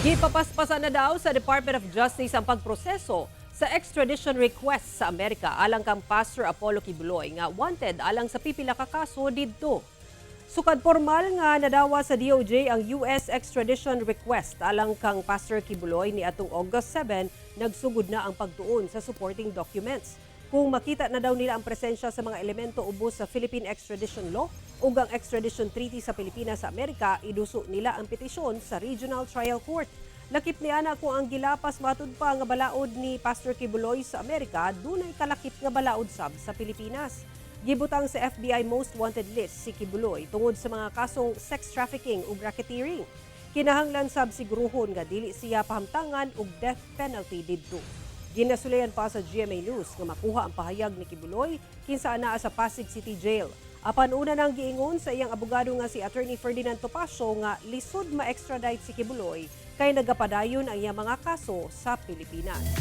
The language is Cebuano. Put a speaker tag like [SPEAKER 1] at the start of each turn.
[SPEAKER 1] Gipapaspasan na daw sa Department of Justice ang pagproseso sa extradition request sa Amerika alang kang Pastor Apollo Quiboloy nga wanted alang sa pipila ka kaso didto. Sukad formal nga nadawa sa DOJ ang US extradition request alang kang Pastor Quiboloy ni atong August 7, nagsugod na ang pagtuon sa supporting documents. Kung makita na daw nila ang presensya sa mga elemento ubos sa Philippine Extradition Law ug ang Extradition Treaty sa Pilipinas sa Amerika, iduso nila ang petisyon sa Regional Trial Court. Lakip ni ana kung ang gilapas matud pa nga balaod ni Pastor Quiboloy sa Amerika, dunay kalakip nga balaod sab sa Pilipinas. Gibutang sa FBI Most Wanted list si Quiboloy tungod sa mga kasong sex trafficking ug racketeering. Kinahanglan sab siguruhon nga dili siya pahamtangan og death penalty didto. Ginasulayan pa sa GMA News nga makuha ang pahayag ni Quiboloy kinsa anaa sa Pasig City Jail. Apan una nang giingon sa iyang abogado nga si Attorney Ferdinand Topacio nga lisod ma-extradite si Quiboloy kay nagapadayon ang iyang mga kaso sa Pilipinas.